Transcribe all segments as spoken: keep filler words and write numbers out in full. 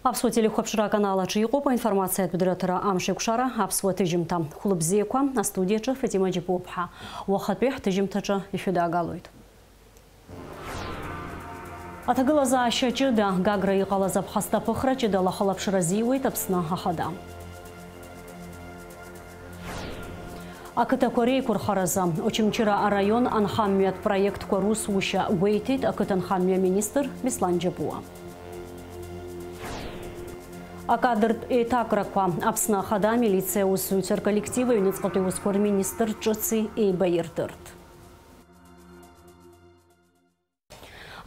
Аԥсуа телехәаԥшра аканал аҿы иҟоуп аинформациатә дырраҭара Амшеикәшара аԥсуа ҭыжьымҭа. Хәлыбзиақәа, астудиаҿы Фатима Џьапуаԥҳа. Уахатәи ҳҭыжьымҭаҿы ишәыдаагалоит. Аҭагылазаашьа ҷыда, Гагра иҟалаз аԥхасҭа аԥыхра ҷыдала ахылаԥшра азиуеит Аԥсны Ахада. Ақыҭақәа реиқәырхаразы Очамчыра араион анхамҩатә проектқәа русушьа гәеиҭеит ақыҭанхамҩа министр Беслан Џьапуа. Акадртә еиҭакрақәа. Аԥсны Ахада амилициа аусзуҩцәа рколлектив аҩныҵҟатәи усқәа рминистр ҿыци еибаирдырт.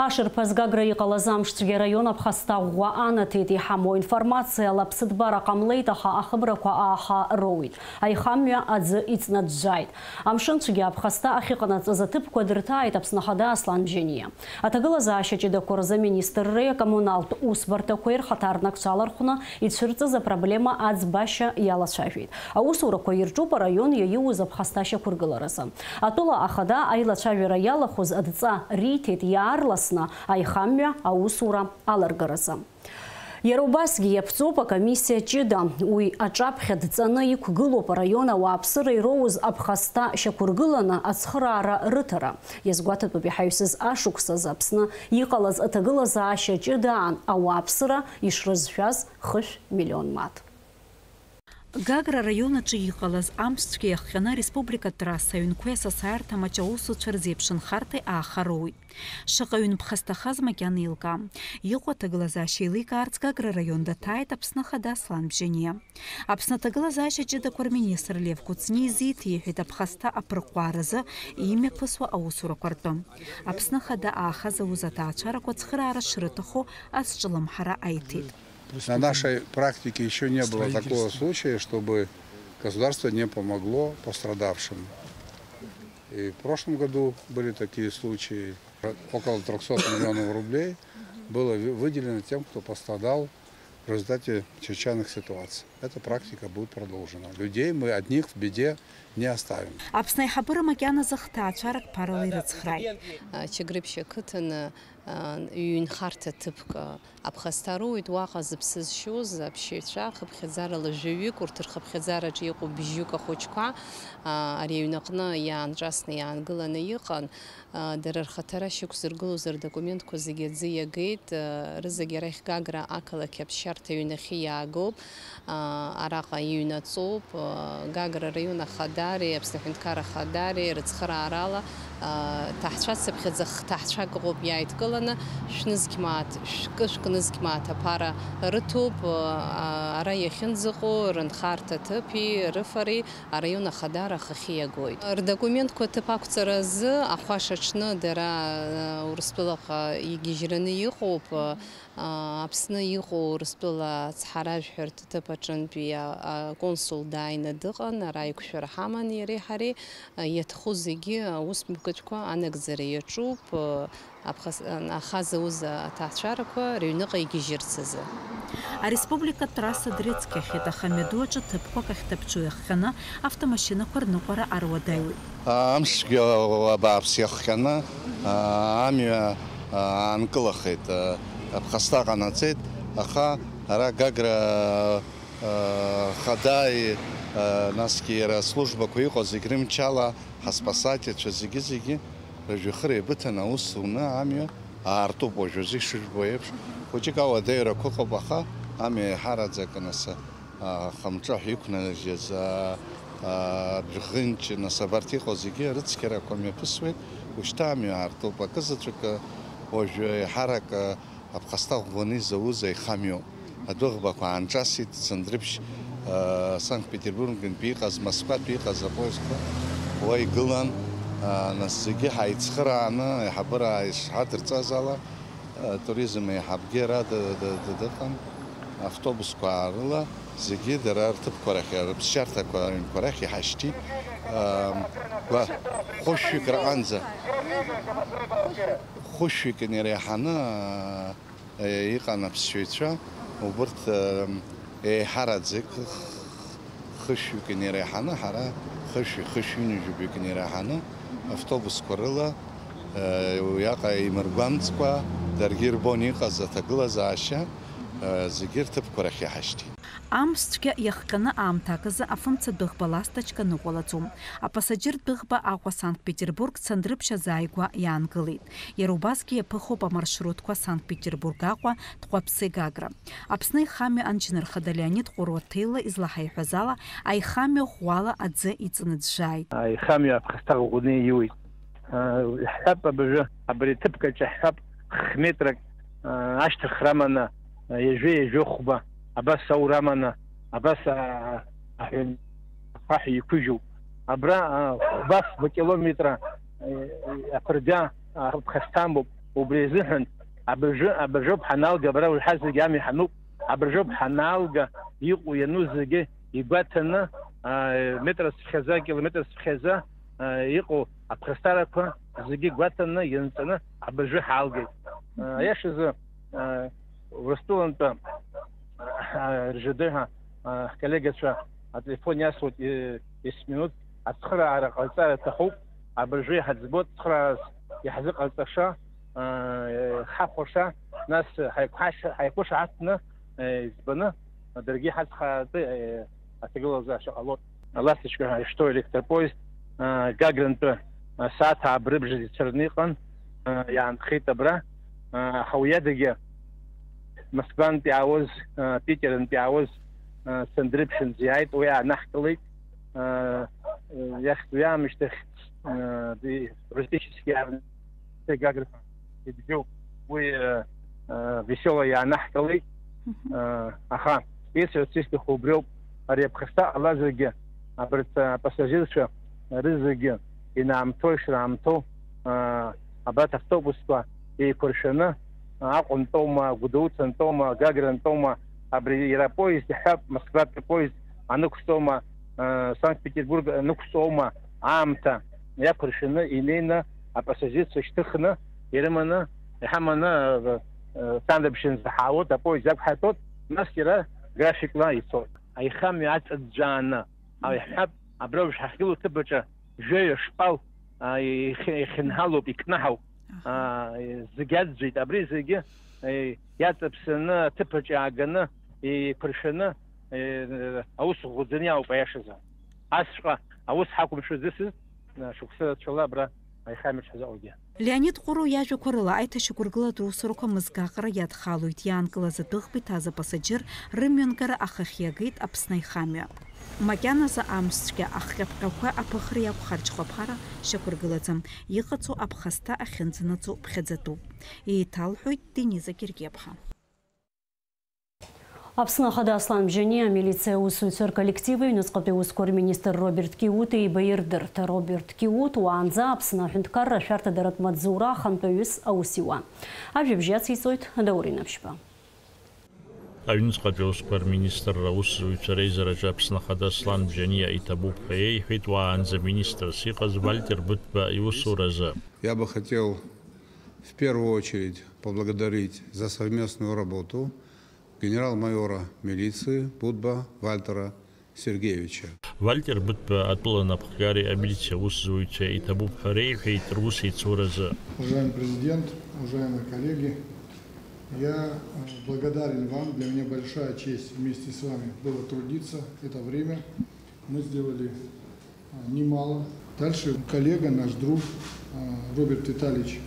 Ашарԥаз Гагра иҟалаз амшцәгьа араион аԥхасҭа ӷәӷәа анаҭеит. Иҳамоу информациала, ԥсыҭбара ҟамлеит, аха ахыбрақәа ааха роуит. Аихамҩа аӡы иҵнаӡәӡәааит. Амшынцәгьа аԥхасҭа ахьыҟанаҵаз аҭыԥқәа дырҭааит Аԥсны Ахада Аслан Бжьаниа. Аҭагылазаашьа ҷыдақәа рзы аминистрреи акоммуналтә усбарҭақәеи рхаҭарнакцәа алархәны ицәырҵыз апроблема аӡбашьа иалацәажәеит. Аусурақәа ирҿуп араион иаиуз аԥхасҭа ашьақәыргыларазы. Атәыла ахада аилацәажәара иалахәыз адҵа риҭеит иаарласны аихамҩа аусура аларгаразы. Иара убасгьы иаԥҵоуп акомиссиа ҷыда. Уи аҿаԥхьа дҵаны иқәгылоуп араион ауааԥсыра ироуз аԥхасҭа шьақәыргыланы ацхыраара рыҭара. Иазгәаҭатәуп иҳаҩсыз ашықәсазы Аԥсны иҟалаз аҭагылазаашьа ҷыдаан ауааԥсыра ишрызшәаз хышә миллион мааҭ. Гагра араион аҿы иҟалаз амшцәгьа иахҟьаны ареспублика атрасса аҩнқәеи асасааирҭа маҷ аусуцәа рзеиԥшынхарҭеи ааха роуит. Шаҟа ҩынтә ԥхасҭахаз макьана еилкаам. Иҟоу аҭагылазаашьа еиликаарц Гагра араион даҭааит Аԥсны Ахада Аслан Бжьаниа. Аԥсны аҭагылазаашьа ҷыдақәа рминистр Лев Кәыҵниа изиҭеиҳәеит аԥхасҭа аԥырҟәааразы имҩаԥысуа аусурақәа ртәы. Аԥсны Ахада ааха зауз аҭаацәарақәа ацхыраара шрыҭаху азҿлымҳара аиҭеит. На нашей практике ещё не было такого случая, чтобы государство не помогло пострадавшим. И в прошлом году были такие случаи. Около трёхсот миллионов рублей было вы-, выделено тем, кто пострадал в результате чрезвычайных ситуаций. Эта практика будет продолжена. Людей мы одних в беде не оставим. Аԥсны аиҳабыра макьаназы хҭаацәарак ԥарала ирыцхрааит. Чагрыԥшь ақыҭаны, ҩынхарҭа ҭыԥк аԥхасҭа роуеит, уаҟа зыԥсы зшьоз аԥсшьаҩцәа хыԥхьаӡарала жәаҩык, урҭ рхыԥхьаӡараҿы иҟоу бжьҩык ахәыҷқәа, ари аҩнаҟны иаанҿасны иаангыланы иҟан. Дара рхаҭара шьақәзыргылоз рдокументқәа зегьы аӡы иагеит, рызегь арахь Гагра ақалақь аԥсшьарҭа ҩнахьы иаагоуп. Араҟа иҩнаҵоуп, Гагра араион ахадареи Аԥсны аҳәынҭқар ахадареи рыцхыраарала, ҭаҳцәацыԥхьаӡа хҭаҳцәак ыҟоуп иааидкыланы, шәнызқь мааҭ, шәкы-шәкнызқь мааҭ аԥара рыҭоуп, ара иахьынӡаҟоу рынхарҭа ҭыԥи рыфареи араион ахадара ахахьы иагоит. Рдокументқәа ҭыԥ ақәҵара азы ахәаша аҽны дара, Урыстәылаҟа игьежьраны иҟоуп. Аԥсны иҟоу Урыстәыла ацҳаражәҳәаратә ҭыԥ аҿынтәи аконсул дааины дыҟан, ара еиқәшәара ҳаман иареи ҳареи. Иаҭаху зегьы аус мҩаԥгатәқәа анагӡара иаҿуп, Аԥхас-, аха зауз аҭаацәарақәа рыҩныҟа игьежьырц азы. Ареспубликатә трасса дрыцқьахьеит, аха амҩаду аҿы ҭыԥқәак ахьҭаԥҽу иахҟьаны автомашьынақәа рныҟәара аруадаҩуеит. Амшгьы абааԥс иахҟьаны, амҩа аанкылахеит, аԥхасҭа ҟанаҵеит, аха ара Гагра хадаи, насгьы иара аслужбақәа иҟоу зегь рымчала, ҳаспасательцәа зегьы-зегьы рыжәҩахыр еибыҭаны аус уны амҩа аартуп уажәазы ишыжәбо еиԥш. Хәыҷык ауадаҩрақәа ыҟоуп, аха амҩа еиҳараӡак нас, а, хамҿы ҳәа иқәнажьыз, а, а, Бжьӷынч, нас абарҭ иҟоу зегьы арыцқьарақәа мҩаԥысуеит. Ушьҭа амҩа аартуп. Акызаҵәык уажәы еиҳарак, а, аԥхасҭа ӷәӷәаны изауз аихамҩоуп. Адәыӷбақәа аанҿасит, Цандрыԥшь, а, Санкт-Петербургнтәи иҟаз, Москватәи иҟаз апоездқәа уа игылан. А, нас зегьы ҳаицхырааны, аиҳабыра ишҳадырҵаз ала, а, туризм аиҳабгьы ара ды-, ды-, ды-, дыҟан. Автобусқәа аарыла зегьы дара рҭыԥқәа рахь, рыԥсшьарҭақәа, аҩнқәа рахь иҳашьҭит. А, гәа-, хәышәҩык раҟанӡа. Хәышәҩык инареиҳаны, а, Иҟан аԥсшьаҩцәа, убырҭ, еиҳараӡак хышәҩык инареиҳаны, ҳара хышәи, хышәи ҩынҩажәаҩык инареиҳаны автобусқәа рыла, уиаҟа имыргәамҵкәа, даргьы ирбон иҟаз аҭагылазаашьа, Зегьы рҭыԥқәа рахь иҳашьҭит. Амс цәгьа иахҟьаны аамҭак азы афымца дәыӷба ласточка ныҟәалаӡом. Апасаџьыр дәыӷба Аҟәа Санкт-Петербург Цандрыԥшь азааигәа иаангылеит. Иара убасгьы иаԥыхоуп амаршрутқәа Санкт-Петербург Аҟәа, Тҟәаԥсеи Гагра. Аԥсны аихамҩа анџьныр хада Леонид Ҟәыруаҭеила излаҳаиҳәаз ала, аихамҩа ӷәӷәала аӡы иҵныӡәӡәааит. Аихамҩа аԥхасҭа ӷәӷәаны ииуеит. Иаҳҳәап, абыржәы абри аҭыԥ каҿ иаҳҳәап, хх метрак ашьҭыхра аманы, ҩажәа-ҩажәа хәба, абас аура аманы, абас аҳәын ахаҳә иқәыжьуп. Абра хәба-фба километра аԥырда аԥхасҭа амоуп. Убри азыҳәан абыржәы, абыржәоуп ҳаналга, абра уажә ҳазегь амҩа ҳануп. Абыржәоуп ҳаналга, иҟоу иану зегьы игәаҭаны, метр цԥхьаӡа, километр цԥхьаӡа иҟоу аԥхасҭарақәа зегьы гәаҭаны, ианҵаны абыржәы ҳаалгеит. Аиашазы, Урыстәылантәи РЖД ҳәа ҳколлегацәа ателефон иасуеит, есминуҭ ацхыраара ҟаиҵар аҭахуп. Абыржәы иҳаӡбо ацхыраараз иаҳзыҟарҵаша, ҳахәаша, нас ҳаиқәшаҳаҭны, избаны, даргьы ҳацхраартә аҭагылазаашьа ҟалоит. Аласточка ҳәа ишьҭоу электропоезд Гагрантәи асааҭ ааба рыбжазы ицараны иҟан, иаанхеит абра. Аха уи адагьы Москвантәи иаауаз, Питерантәи иаауаз Цандрыԥшьынӡа иааит, уи аанаҳкылеит. Иахьтә уи аамышьҭахь туристически Гагра ибжьоуп. Уи Весело иаанаҳкылеит. Аха исҳәарц исҭаху убриоуп, ари аԥхасҭа ҟалазаргьы, абарҭ апассажирцәа рызегьы инаамҭоу ишраамҭоу, абарҭ автобусқәа еиқәыршәаны, Аҟәантәоума, Гәдоуҭантәоума, Гагрантәоума, абри иара апоезд иаҳҳәап, Москватәи апоезд анықәҵоума, Санкт-Петербург анықәҵоума, аамҭа иақәыршәаны инеины апассажирцәа шьҭыхны ирыманы, иҳаманы, Цандрыԥшьынӡа ҳаауеит, апоезд иақәҳаитәуеит, нас иара графикла ицоит. Аихамҩа аҵыӡәӡәааны, иаҳҳәап, абра уажә ҳахьгылоу ҭыԥ аҿы жәаҩа шкәал, а, ихь-, ихьынҳалоуп, икнаҳауп. Аха. А, зегь аӡәӡәеит, абри зегьы, е, иаҵаԥсаны аҭыԥ аҿы иааганы, еиқәыршәаны, е, аус ӷәӷәаӡаны иаауп аиашазы. Асҵәҟьа аус ҳақәымшәо зысыз, а, шықәса рацәала абра аихамҩаҿ ҳзыҟоугьы. Леонид Ҟәыруа иажәақәа рыла, аиҭашьақәыргылатә усурақәа мызкы аҟара иадхалоит, иаанкылаз адәыӷба иҭаз апасаџьыр рымҩангара ахахь иагеит Аԥсны аихамҩа. Макьаназы амшцәгьа ахҟьаԥҟьақәа аԥыхра иақәхар џьҟәаԥара шьақәыргылаӡам, иҟаҵоу аԥхасҭа ахьынӡанаӡо ԥхьаӡатәуп, еиҭалҳәоит Дениза Гергиаԥҳа. Аԥсны Ахада Аслан Бжьаниа амилициа аусзуҩцәа рколлектив аҩныҵҟатәи аусқәа рминистр Роберт Киута ибаирдырт. Роберт Киут уаанӡа Аԥсны аҳәынҭқарра ашәарҭадаратә маҵзура ахантәаҩыс аус иуан. Ажәабжь иациҵоит Даур Инаԥшьба. Аҩныҵҟатәи аусқәа рминистрра аусзуҩцәа реизараҿы Аԥсны Ахада Аслан Бжьаниа иҭабуп ҳәа иеиҳәеит уаанӡа министрс иҟаз Вальтер Быҭәба иусуразы. Я бы хотел в первую очередь поблагодарить за совместную работу генерал-майора милиции Быҭәба Вальтера Сергеевича. Вальтер Быҭәба атәыла напхгареи амилициа аусзуҩцәеи иҭабуп ҳәа реиҳәеит рус еицуразы. Уважаемый президент, уважаемые коллеги, я, э, благодарен вам. Для меня большая честь вместе с вами было трудиться. Это время мы сделали немало. Дальше коллега, наш друг, а, Роберт Витальевич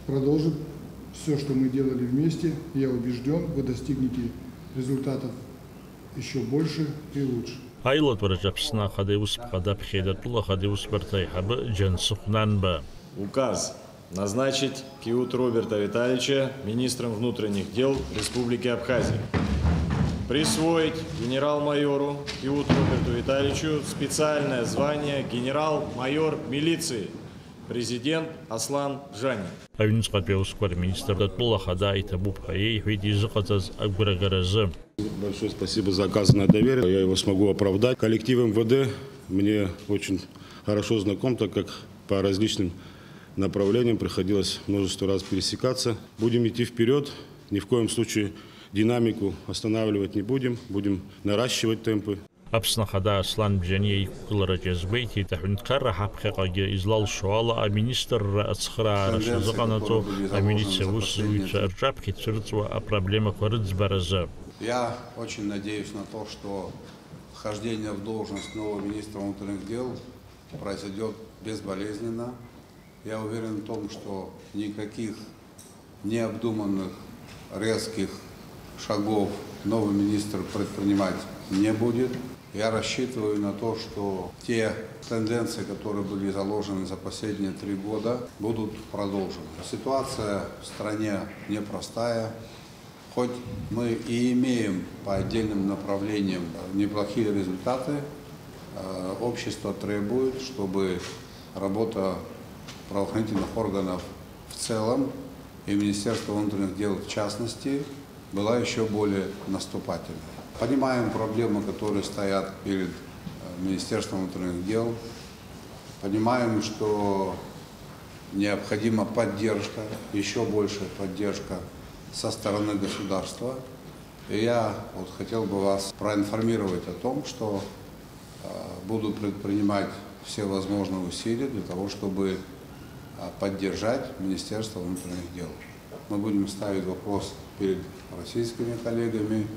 продолжит всё, что мы делали вместе. Я убеждён, вы достигнете результатов ещё больше и лучше. Аилатәараҿы Аԥсны Ахада Иусԥҟа даԥхьеит атәыла Ахада Иусбарҭа аиҳабы Џьансыхә Нанба. Указ. Назначить Киут Роберта Витальевича министром внутренних дел Республики Абхазия. Присвоить генерал-майору Киут Роберту Витальевичу специальное звание генерал-майор милиции. Президент Аслан Бжьаниа. Аҩныҵҟатәи аусқәа рминистр атәыла ахада иҭабуп ҳәа иеиҳәеит изыҟаҵаз агәрагаразы. Большое спасибо за оказанное доверие. Я его смогу оправдать. Коллектив МВД мне очень хорошо знаком, так как по различным направлениям приходилось множество раз пересекаться. Будем идти вперёд. Ни в коем случае динамику останавливать не будем. Будем наращивать темпы. Аԥсны Ахада Аслан Бжьаниа иқәгылараҿ иазгәеиҭеит, аҳәынҭқарра ҳаԥхьаҟагьы излалшо ала, аминистрра ацхыраара шазыҟанаҵо, амилициа аусзуҩцәа рҿаԥхьа ицәырҵуа апроблемақәа рыӡбаразы. Я очень надеюсь на то, что вхождение в должность нового министра внутренних дел произойдет безболезненно. Я уверен в том, что никаких необдуманных, резких шагов новый министр предпринимать не будет. Я рассчитываю на то, что те тенденции, которые были заложены за последние три года, будут продолжены. Ситуация в стране непростая. Хоть мы и имеем по отдельным направлениям неплохие результаты, э, общество требует, чтобы работа правоохранительных органов в целом и Министерства внутренних дел в частности была еще более наступательной. Понимаем проблемы, которые стоят перед, э, Министерством внутренних дел. Понимаем, что необходима поддержка, еще большая поддержка со стороны государства. И я вот хотел бы вас проинформировать о том, что, э, буду предпринимать все возможные усилия для того, чтобы, э, поддержать Министерство внутренних дел. Мы будем ставить вопрос перед российскими коллегами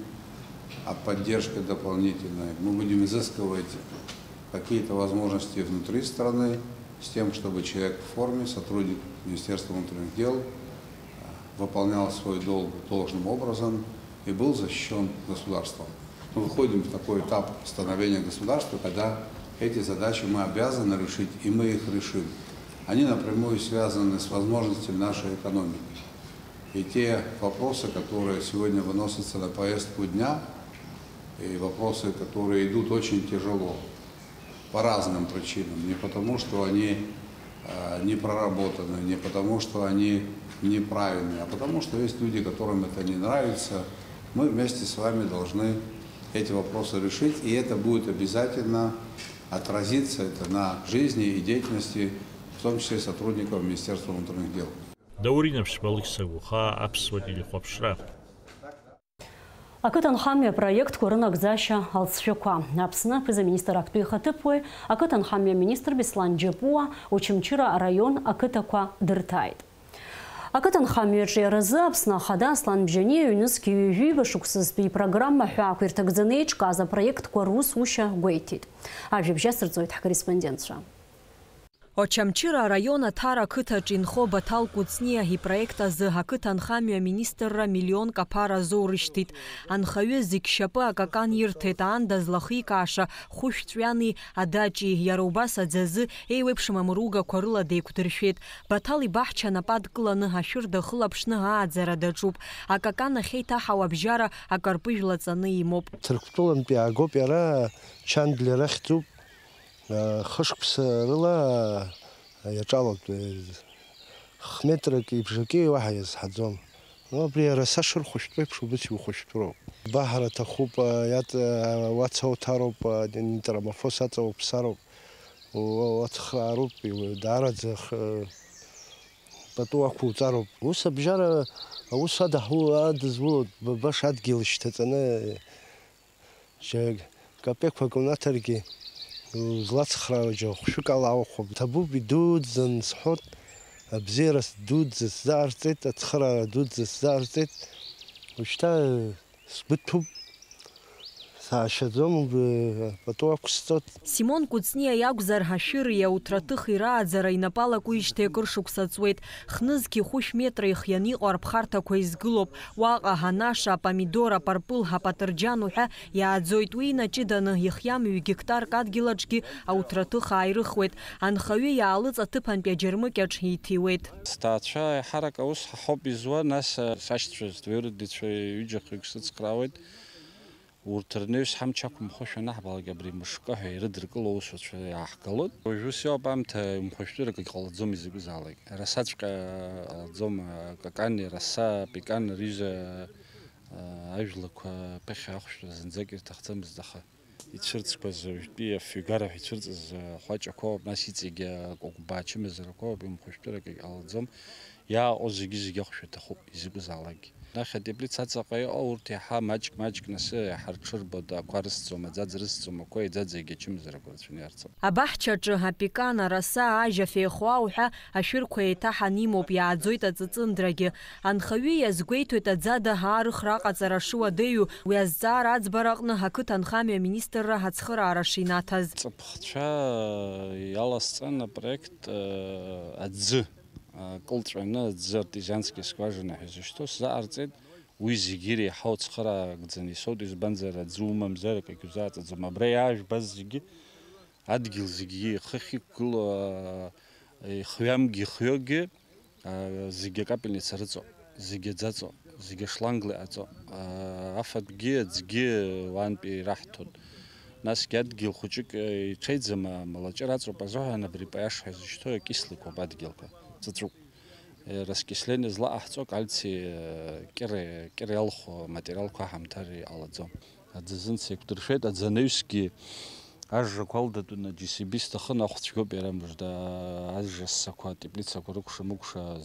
о поддержке дополнительной. Мы будем изыскивать какие-то возможности внутри страны с тем, чтобы человек в форме, сотрудник Министерства внутренних дел, э, выполнял свой долг должным образом и был защищен государством. Мы выходим в такой этап становления государства, когда эти задачи мы обязаны решить, и мы их решим. Они напрямую связаны с возможностями нашей экономики. И те вопросы, которые сегодня выносятся на повестку дня, и вопросы, которые идут очень тяжело по разным причинам, не потому, что они, э, не проработаны, не потому, что они неправильные, а потому, что есть люди, которым это не нравится. Мы вместе с вами должны эти вопросы решить, и это будет обязательно отразиться это на жизни и деятельности, в том числе сотрудников Министерства внутренних дел. Даур Инаԥшьба, Алықьса Гәыхаа, Аԥсуа телехәаԥшра. Ақыҭанхамҩа апроектқәа рынагӡашьа алҵшәақәа. Аԥсны аԥыза-министр актәи ихаҭыԥуаҩ, ақыҭанхамҩа аминистр Беслан Џьапуа Очамчыра араион ақыҭақәа дырҭааит. Ақыҭанхамҩа аҿиаразы Аԥсны Ахада Аслан Бжьаниа ҩнызқь ҩажәи ҩба шықәсазтәи ипрограмма ҳәаақәа ирҭагӡаны еиҿкааз апроектқәа русушьа гәеиҭеит. Ажәабжь асырҵоит ҳкорреспондентцәа. Очамчыра араион Аҭара ақыҭаҿ инхо Баҭал Кәыҵниа ипроект азы ақыҭанхамҩа аминистрра миллионк аԥара азоурышьҭит. Анхаҩы зегь шьапы акакан ирҭеит, аанда злахикааша хәышә ҵәҩани адаҷи, иара убас аӡазы еиуеиԥшым амыругақәа рыла деиқәдыршәеит. Баҭал ибаҳча анапы адкыланы ашәыр дахылаԥшны ааӡара даҿуп. Акакан ахьеиҭаҳау абжьара акарпыжә лаҵаны имоуп. Ҭырқәтәылантә иаагоуп иара, Чандлер ахьӡуп. Хышықәса рыла иаҿалоит, хметрак ибжаки уаҳа иазҳаӡом. Ну, абри араса шырхәышәтәу еиԥш убыс иухәышәтәроуп. Баҳра аҭахуп, иаҵ-, уаца уҭароуп, нитромофос аҵа уԥсароуп, у-, уацхраароуп, иу-, даараӡа х-, пату ақәуҵароуп. Ус абжьара аус адаҳу-, адызулоит, баша адгьыл ишьҭаҵаны. Џьа капеқәак унаҭаргьы, узлацхраауа џьа хәшәык ала ауахәуп. Ҭабуп, идуӡӡан сҳәот, абзиара дуӡӡа сзаарҵеит, ацхыраара дуӡӡа сзаарҵеит. Уажәшьҭа сгәы ҭәуп, саашьаӡом, пату ақәсҵот. Симон Кәыҵниа иакәзар, ашәыри ауҭраҭыхи рааӡара инапы алакуижьҭеи акыр шықәса ҵуеит. Хнызқь хәышә метра ихианы иҟоу арԥхарҭақәа изгылоуп. Уаҟа анаша, апомидор, апарпыл, апатырџьан уҳәа иааӡоит. Уи инаҷыданы ихиам ҩ-гектарк адгьыл аҿгьы ауҭраҭых ааирыхуеит. Анхаҩы иаалыҵаҭыԥантәи аџьармыкьаҿ иҭиуеит. Сҭаацәа еиҳарак аус ҳахоуп изуа, нас, сашьцәа, ствердицәа ҩыџьа-хҩык сыцхраауеит. Урҭ рнаҩс ҳамч ақәымхошәа анаҳбалак, абри мышкы ҳәа ирыдыркыло аусуцәа иааҳгалоит. Уажә ус иоуп аамҭа, мхәышәтәырак егьҟалаӡом изакәызаалак. Расаҵәҟьа ҟалаӡом, акакани, раса, апекан, рҩыза, ажәлақәа ԥыхьа ахәшәтәра зынӡак ирҭахӡамызт, аха ицәырҵқәаз уажәтәи афҩгара ҳәа ицәырҵыз ахәаҷақәоуп, нас иҵегь акәыкәбаа ачымазарақәоуп, имхәышәтәырак егьҟалаӡом. Иааҟоу зегьы-зегьы ахәшә аҭахуп, изакәызаалакгьы. Нахь атеплица аҵаҟа иҟоу урҭ иаҳа маҷк-маҷк, нас иаҳа рҽырбоит, ақәа рысҵом, аӡаӡ рысҵом, ақәа иӡаӡагьы ачымазарақәа рацәаны иарцоуп. Абаҳчаҿы апекан, араса, ажь, афеихуа уҳәа ашәырқәа еиҭаҳаны имоуп, иааӡоит аҵыҵындрагьы. Анхаҩы иазгәеиҭоит аӡада аарыхра аҟаҵара шыуадаҩу, уи азҵаара аӡбара аҟны ақыҭанхамҩа аминистрра ацхыраара шинаҭаз. Ҵыԥхцәа иаласҵан апроект, э, аӡы, э, кылҵәаны, аӡы, артезиански скважина ҳәа изышьҭоу сзаҟарҵеит. Уи зегьы иреиҳау цхыраагӡаны исоуеит, избанзар, аӡы умамзар акагьы узааҵаӡом. Абра иаажәбаз зегьы адгьыл зегьы ихыхь иқәгылоу, э, ихҩамгьы ихҩогьы, аа, зегьы акапельница рыҵоуп, зегьы аӡы аҵоуп, зегьы ашлангла иҟаҵоуп. Аа, афатәгьы аӡгьы уантәи ираҳҭоит. Насгьы адгьыл хәыҷык, э, иҽеиӡам, амалаҷыра аҵоуп азыҳәан абри паиаш ҳәа изышьҭоу акислақәоуп адгьылқәа, ҵәыҵәуп. Э, раскисление злаҟаҳҵо кальци, э, кьыра, кьыра иалху аматериалқәа аҳамҭар иҟалаӡом. Аӡы азын сеиқәдыршәеит, аӡы анаҩсгьы ажрақәа алдатәаны џьи си би сҭахын, ахә цәгьоуп иара мыжда, ажра ссақәа, атеплицақәа рыкәша-мыкәша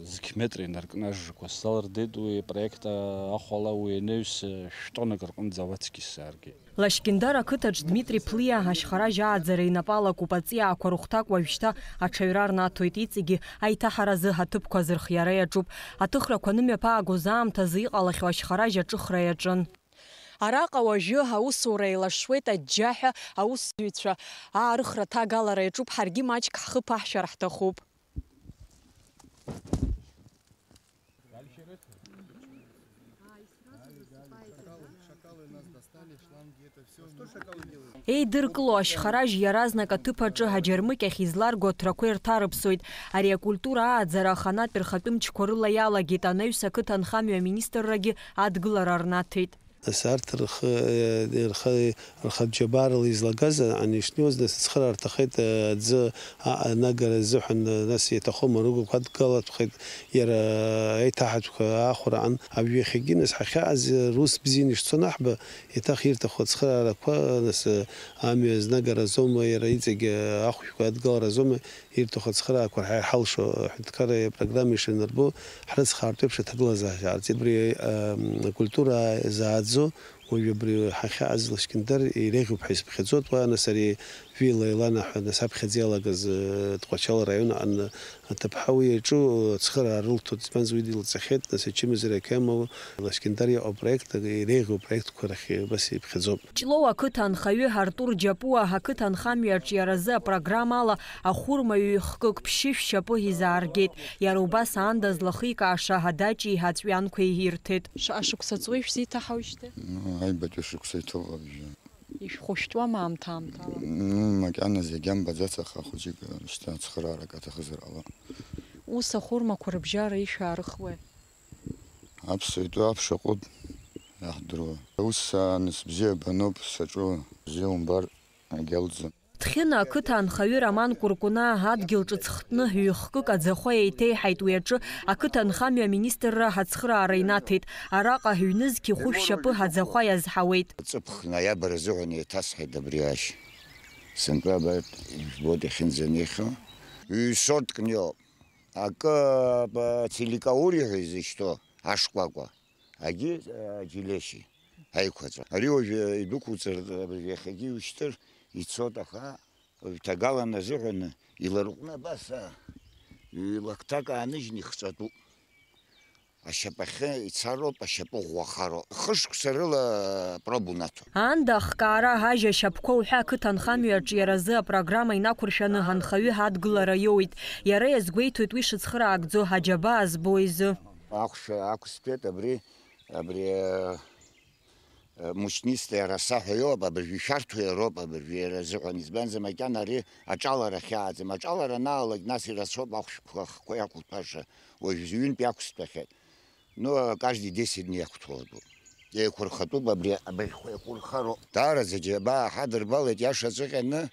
зқь метра инаркны ажрақәа сзалырдеит, уи апроект ахәала уи анаҩс шәтоннак рҟынӡа ауаҵәгьы сзааргеит. Лашькьындар ақыҭаҿ Дмитри Ԥлиа ашьхаражь ааӡара инапы алакуп, аҵиаақәа рыхәҭак уажәшьҭа аҽаҩра рнаҭоит, иҵегьы аиҭаҳаразы аҭыԥқәа азырхиара иаҿуп. Аҭыхрақәа анымҩаԥаагоз аамҭазы иҟалахьоу ашьхаражь аҿыхра иаҿын. Араҟа уажәы аусура еилашуеит аџьџьаҳәа аусзуҩцәа, аарыхра ҭагалара иаҿуп, ҳаргьы маҷк ҳхы ԥаҳшәар ҳҭахуп. Еидыркыло ашьхаражь иаразнак аҭыԥ аҿы иаразнак аҭыԥ аҿы аџьармыкьахь изларго аҭрақәа ирҭарыԥсоит. Ари акультура ааӡара аханатә рхатәы мчқәа рыла иалагеит, анаҩс ақыҭанхамҩа аминистррагьы адгылара рнаҭеит. Нас арҭ рхы, рхы, рхатә џьабаарала излагаз анишьҭнеиуаз, нас ацхыраара рҭахеит, аӡы а-, анагара азыҳәан, нас иаҭахума рыгәақәа адгалатәхеит, иара аиҭаҳатәқәа аахәара аан. Абри иахьагьы, нас ҳахьааз, рус бзианы ишцо анаҳба, еиҭах ирҭаху ацхыраарақәа, нас амҩа знагара азоума, иара иҵегь ахәшәқәа адгалара азоума, ирҭаху ацхыраарақәа ҳа иҳалшо аҳәынҭқарра апрограмма ишанарбо, ҳрыцхраартә еиԥш аҭагылазаашьа ҟарҵеит. Абри, ам, акультура зааӡо, уажәы абри ҳахьааз Лашькьындар иреиӷьуп ҳәа исыԥхьаӡоит. Уа, нас, ари Вила Елана ҳәа, нас, аԥхьаӡа иалагаз, э, Тҟәарчал араион аҟны аҭыԥҳа уи иаҿу ацхыраара рылҭоит, избанзар уи дилҵахьеит, нас, ачымазара иахьамоу Лашькьындар иҟоу апроект, иреиӷьу апроектқәа рахь убас иԥхьаӡоуп. Ҷлоу ақыҭа анхаҩы Артур Џьапуа ақыҭанхамҩа аҿиаразы апрограммала ахәырма ҩ-хкык ԥшьышә шьапы изааргеит. Иара убас аанда злахикааша адачеи аҵәҩанқәеи ирҭеит. Шаҟа шықәса ҵуеи шәзеиҭаҳауижьҭеи? Ну, аҩбатәи шықәса иҭоуп абжьы. Ишәхәышәтәуама аамҭа-аамҭала? Ну, макьана зегь амбаӡац, аха хәыҷык шьҭа ацхыраарак аҭахызар ҟалап. Ус ахәырмақәа рыбжьара ишәаарыхуеи? Аԥсуа итәы аԥшаҟәыд иаҳдыруа. Ус ааныс бзиа баноуп саҿу, бзиа умбар агьалӡам. Ҭхьына ақыҭа анхаҩы Роман Кәыркәынаа адгьыл ҿыц хтны ҩ-хкык аӡахәа еиҭеиҳаит, уи аҿы ақыҭанхамҩа аминистрра ацхыраара инаҭеит. Араҟа ҩнызқь хәышә шьапы аӡахәа иазҳауеит. Ҵыԥх ноиабр азыҳәан еиҭасҳаит абри ашь. Сынтәа абарҭ ижәбоит иахьынӡанеихьоу. Ҩ-сотк ниоуп. Акы, ба, целикаури ҳәа изышьҭоу ашкәакәа. Агьи, а, џьелешьи аиқәаҵәа. Ари уажәы идәықәуҵар, иахьагьы иушьҭыр ицоит, аха уажә ҭагалан азыҳәаны иларҟәны абас, а, ҩ-лакҭак ааныжьны ихҵәатәуп. Ашьапахьы ицароуп, ашьапы ӷәӷәахароуп. Хышықәса рыла пробу наҭо. Аанда ахкаара, ажь ашьапқәа уҳәа ақыҭанхамҩа аҿиаразы апрограмма инақәыршәаны анхаҩы адгылара иоуеит. Иара иазгәеиҭоит уи шыцхыраагӡо аџьабаа збо изы. Ахәша ақәсҭәеит абри, абри, э, э, мучнистая роса ҳәа иоуп, абыржәы ишәарҭоу иароуп, абыржәы иара азыҳәан, избанзар, макьана ари аҿалара хьааӡам. Аҿалара анаалак, нас ирацәоуп ахәшәқәа ахқәа иақәҭәаша, уажә ҩынтә иақәсҭәахьеит. Ну, каждый десять дней иақәҭәоу атәы. Еиқәырхатәуп абри, абыӷьқәа еиқәырхароуп. Даараӡа џьабаа ҳадырбалеит, иаша ҵәҟьаны,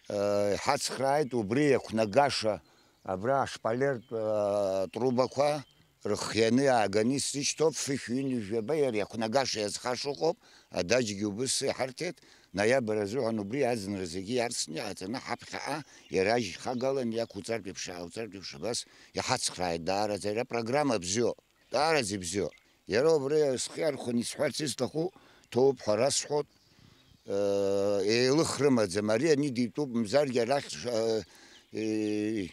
э, иҳацхрааит убри иақәнагаша, абра ашпалертә, э, трубақәа, рыхианы иааганы исзышьҭоуп, фышә ҩынҩажәаба иара иахәнагаша иазхаша ыҟоуп, адаҷгьы убыс иҳарҭеит, Ноиабр азыҳәан убри аӡынра зегьы иарсны иҟаҵаны, ҳаԥхьаҟа иара ажь хагалан иақәуҵартә еиԥш, аауҵартә еиԥш, абас иҳацхрааит даараӡа, иара программа бзиоуп, даараӡа ибзиоуп. Иара убри схы иархәаны исҳәарц исҭаху, ҭоуп ҳәа расҳәоит, э, еилых рымаӡам, ари ани дитәуп, мзаргьы арахь, э, э,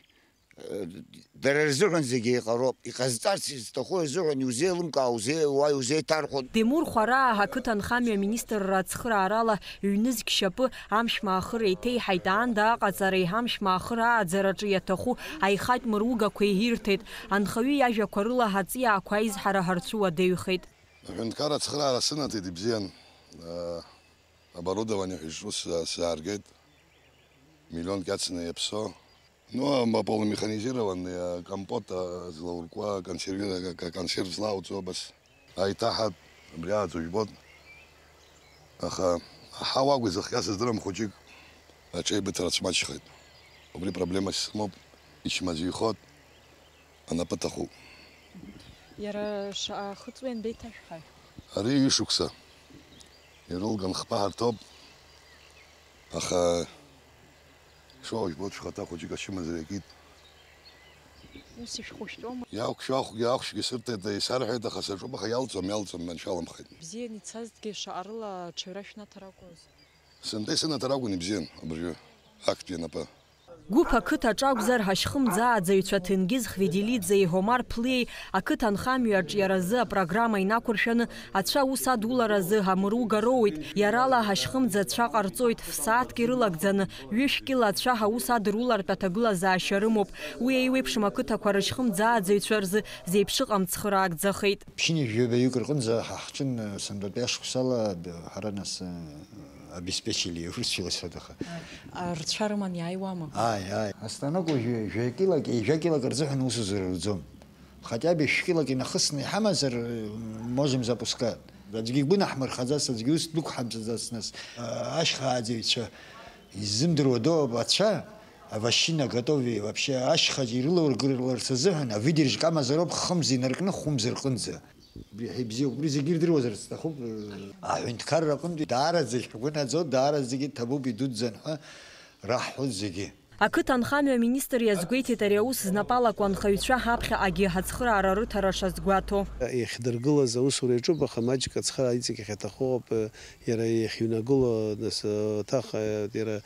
Дара рзыҳәан зегьы еиҟароуп. Иҟазҵарц изҭаху рзыҳәан иузеилымкаа, узеи-, уа иузеиҭарҳәон. Темур Хәараа ақыҭанхамҩа аминистрра ацхыраарала ҩнызқь шьапы амшә маахыр еиҭеиҳаит, аанда аҟаҵареи амшә маахыр ааӡараҿы иаҭаху аихатә мыругақәеи ирҭеит. Анхаҩы иажәақәа рыла аҵиаақәа аизҳара ҳарцу уадаҩхеит. Аҳәынҭқарра ацхыраара сынаҭеит, ибзиан. Э, оборудование ҳәа ишҿу сза-, сзааргеит. Миллионк иацны иаԥсо. Ну, а, ма-, полумеханизированный, а, компот, а, злауркуа, консерви-, а, ка-, консерв злауҵо, абас. Аиҭаҳатә, абри ааӡо жәбоит. Аха аҳауа акәу изыхҟьа сыздырам, хәыҷык аҽеибыҭарц маҷхеит. Убри проблемас сымоуп, ичмазаҩхоит, анапы ҭахуп. Иара шаҟа хыҵуеи анбеиҭашәҳәа? Ари ҩышықәса ирылган хԥа ҳарҭоуп. Аха, ишыҟоу жәбоит, шәхаҭа хәыҷык ачымазара иакит. Ус ишәхәышәтәуама? Иахәшә-, ахәгьы, ахәшәгьы сырҭеит, исарҳәеит, аха саҿуп, аха иалҵуам, иалҵуам, маншәаламхеит. Бзианы ицазҭгьы шаҟа рыла аҽаҩра шәнаҭар акәыз? Сынтәа исынаҭар акәын ибзиан, абыржәы, актәи анапы. Гәыԥ ақыҭаҿ акәзар, ашьхымӡааӡаҩцәа Ҭенгиз Хведилиӡеи Омар Ԥлиеи ақыҭанхамҩа аҿиаразы апрограмма инақәыршәаны ацәа аус адуларазы амыруга роуеит. Иарала ашьхымӡа ацәа ҟарҵоит, фсааҭк ирылагӡаны, ҩышә кьыла ацәа аус адырулартә аҭагылазаашьа рымоуп. Уи еиуеиԥшым ақыҭақәа рышьхымӡааӡаҩцәа рзы зеиԥшыҟам цхыраагӡахеит. Ԥшьынҩажәаҩык рҟынӡа ҳа-, ҳҿын, сынтәатәи ашықәсала, ҳара нас, обеспечили, урысшәала сҳәоит, аха. А, рцәа рыман иааиуама? Ааи, ааи. Астанок уажәы жәа-, жәа-килак, ҩажәа килак рзыҳәан усузар руӡом. Хотя бы шә-килак инахысны иҳамазар, можем запускать. Аӡәгьы игәы наҳмырхаӡац, аӡәгьы ус дықәҳамҵаӡац нас. А, ашьхааӡаҩцәа иззымдыруа доуп ацәа, овощина готовые вообще ашьхаҿ ирылаургыларц азыҳәан, авыдержка амазароуп хымз инаркны хәымз рҟынӡа. Убри ҳәа ибзиоуп, убри зегьы ирдыруазар сҭахуп. Аҳәынҭқарра аҟынтәи даараӡа шәгәы наӡоит, даараӡагьы ҭабуп, идуӡӡан ҳәа раҳҳәоит зегьы. Ақыҭанхамҩа аминистр иазгәеиҭеит ари аус знапалаку анхаҩцәа ҳаԥхьаҟагьы ацхыраара рыҭара шазгәаҭо. Иахьдыргылаз аусура иаҿуп, аха маҷк ацхыраара иҵегь иахьаҭаху ауп, иара иахьыҩнагыло, нас, аҭак, иара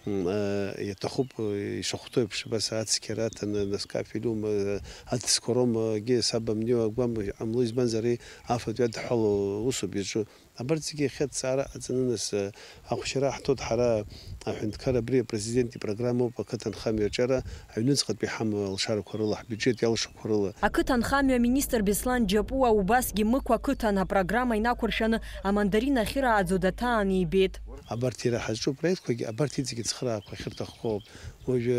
М, э, иаҭахуп, э, ишахәҭоу еиԥш, абас ацқьара аҭаны, нас кафель аума, э, аҵысқәа роума, акгьы сабамнио, агәам ҟамло, избанзар, ари афатә иадҳәало усуп иаҿу. Абарҭ зегьы иахьа аҭҵаара ҟаҵаны, нас, э, ахәшьара ҳҭоит ҳара, аҳәынҭқар абри апрезидент ипрограммоуп, ақыҭанхамҩа аҿиара, аҩныҵҟатәи ҳамалшарақәа рыла, ҳбиуџьет иалшақәа рыла. Ақыҭанхамҩа аминистр Беслан Џьапуа убасгьы Мықә ақыҭан апрограмма инақәыршәаны амандарин ахьырааӡо даҭааны ибеит. Абарҭ иара ҳазҿу апроектқәагьы, абарҭ иҵегьы цхыраарақәа ахьырҭаххо ауп. Уажәы,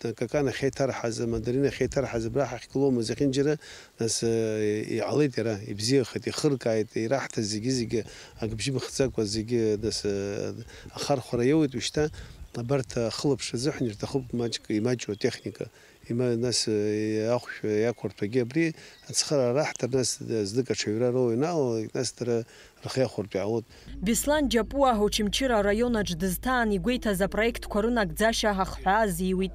э, какан ахьеиҭарҳаз, амандарин ахьеиҭарҳаз абра ҳахьгылоума зехьынџьара, нас, э, иҟалеит иара, ибзиахеит, ихыркааит, ираҳҭаз зегьы-зегьы, акгьы мыхӡакәа зегьы, нас, э, ахархәара иоуеит уажәшьҭа. Абарҭ ахылаԥшра азыҳәан ирҭахуп маҷк имаҷу атехника. Има-, нас, э, ахәшә иақәырҭәагьы абри ацхыраара раҳҭар, нас, э, знык аҽаҩра роуа ианалалак, нас дара рхы иахәартә иаауеит. Беслан Џьапуа Очамчыра араион аҿы дызҭаан игәеиҭаз апроектқәа рынагӡашьа ахҳәаа азиуит.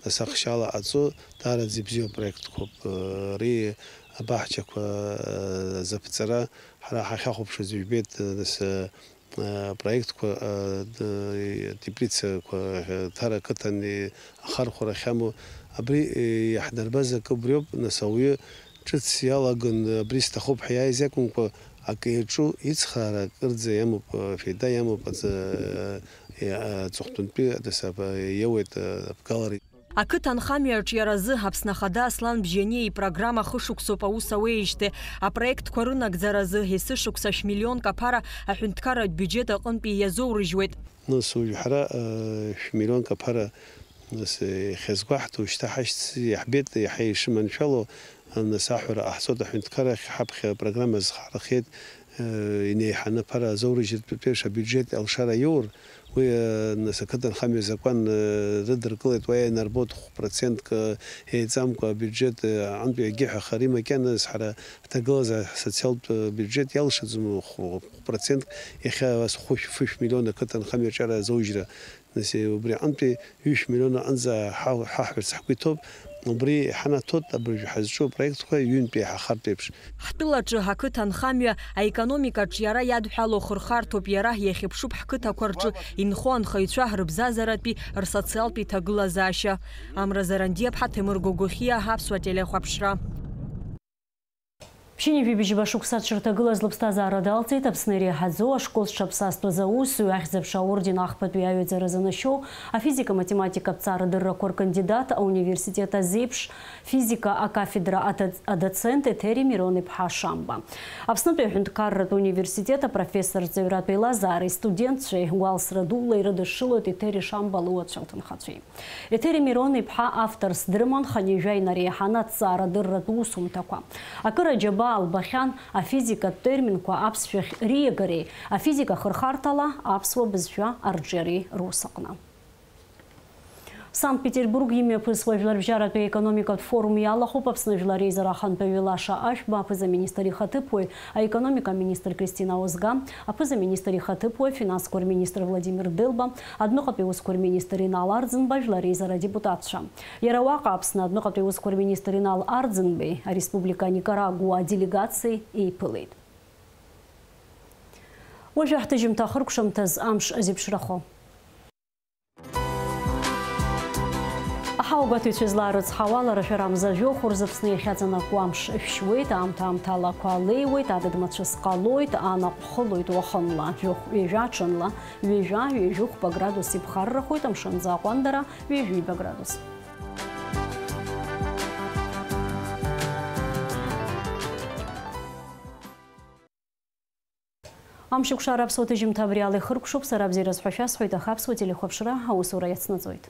Нас ахшьала аҵу даараӡа ибзиоу апроектқәоуп, э, ари абаҳчақәа, э, заԥҵара ҳара ҳахьахәаԥшуаз ижәбеит, э, нас, э, апроектқәа, а, д-, теплицақәа, а, Ҭара ақыҭан, и, ахархәара ахьамоу, абри, и, иаҳнарбаз акы убриоуп, нас, ауаҩы ҿыц иалаган, абри сҭахуп ҳәа иааиз иакәымкәа, акы иаҿу ицхраара акырӡа иамоуп, а, феида иамоуп, аҵ-, а, и, а, аҵыхәтәантәи, нас, аб-, иоуеит, а, абгалара. Ақыҭанхамҩа аҿиаразы Аԥсны Ахада Аслан Бжьаниа ипрограмма хышықәсоуп аус ауеижьҭеи апроектқәа рынагӡаразы есышықәса шә-миллионк аԥара аҳәынҭқарратә биуџьет аҟынтәи иазоурыжьуеит. Нас уажә ҳара, э, шә-миллионк аԥара, нас, э, иахьазгәаҳҭо, шьҭа ҳашьҭ-, иаҳбеит, иаҳа ишыманшәало, Нас аҳәара ҟаҳҵоит аҳәынҭқаррахь, ҳаԥхьа апрограмма азхарахеит, э, инеиҳаны аԥара азоурыжьыртә еиԥш абиуџьет алшара иоур, уи, э, нас ақыҭанхамҩа азакәан, э, рыдыркылеит, уа ианарбоит хә процентк, э, еиҵамкәа абиуџьет, э, аҟынтә иагьыҳәахар, макьаназ ҳара ҳҭагылазаашьа асоциалтә, э, биуџьет иалшаӡом хә-, хә процентк, иахьа ас хәышә, фышә миллион ақыҭанхамҩа аҿиара азоужьра. Нас, э, убри аҟынтәи ҩышә миллион аҟынӡа ҳа-, ҳаҳәарц ҳгәы иҭоуп. Убри иҳанаҭоит абыржәы ҳазҿу апроектқәа ҩынтә еиҳахартә еиԥш. Ҳтәылаҿы ақыҭанхамҩа аекономикаҿ иара иадҳәало хырхарҭоуп, иара иахьыԥшуп ҳқыҭақәа рҿы инхо анхаҩцәа рыбзазаратәи рсоциалтәи ҭагылазаашьа. Амра Зарандиаԥҳа, Ҭемыр Гогохиа, Аԥсуа телехәаԥшра. Ԥшьынҩажәи бжьба шықәса дшырҭагылаз лыԥсҭазаара далҵит Аԥсны иреиҳаӡоу ашкол зҽаԥсазтәыз аусзуҩ, Ахьӡ-аԥша аорден ахԥатәи аҩаӡара занашьоу, афизика-математикатә ҵаарадыррақәа ркандидат, ауниверситет азеиԥш физика акафедра ада-, адоцент Еҭери Мирон-иԥҳа Шамба. Аԥснытәи аҳәынҭқарратә университет апрофессорҵаҩратә еилазаареи студентцәеи гәалсра дула ирыдышшылоит Еҭери Шамба луацәа лҭынхацәеи. Еҭери Мирон-иԥҳа авторс дрыман хынҩажәа инареиҳаны аҭҵаарадырратә усумҭақәа. Акыр аџьабаа лбахьан афизикатә терминқәа аԥсшәахь риагареи, афизика ахырхарҭала аԥсуа бызшәа арҿиареи рус аҟны. Санкт-Петербург имҩаԥысуа жәларбжьаратәи аекономикатә форум иалахәуп Аԥсны Жәлар Реизара Ахантәаҩы Лаша Ашәба, аԥыза-министр ихаҭыԥуаҩ, аекономика аминистр Кристина Озга, аԥыза-министр ихаҭыԥуаҩ, афинансқәа рминистр Владимир Делба, адәныҟатәи аусқәа рминистр Инал Арӡынба, Жәлар Реизара адепутатцәа. Иара уаҟа Аԥсны адәныҟатәи аусқәа рминистр Инал Арӡынбеи ареспублика Никарагуа аделегациеи еиԥылеит. Уажәы ҳҭыжьымҭа ахыркәшамҭаз амш зеиԥшрахо. Аҳауагәаҭаҩцәа излаарыцҳауа, лара шәара амза жәохә рзы Аԥсны иахьаҵанакуа амш шәшьуеит, аамҭа-аамҭала ақәа леиуеит, адыд мацәыс ҟалоит, анаҟә хылоит уахынла, жәохә ҩажәа ҽынла, ҩажәа, ҩажәи хәба градус иԥхаррахоит, амшынӡы аҟәандара ҩажәи ҩба градус. Амшыкәшара аԥсуа ҭыжьымҭа абри ала ихыркәшоуп, сара абзиараз ҳәа шәасҳәоит, аха аԥсуа телехәаԥшра аусура иацнаҵоит.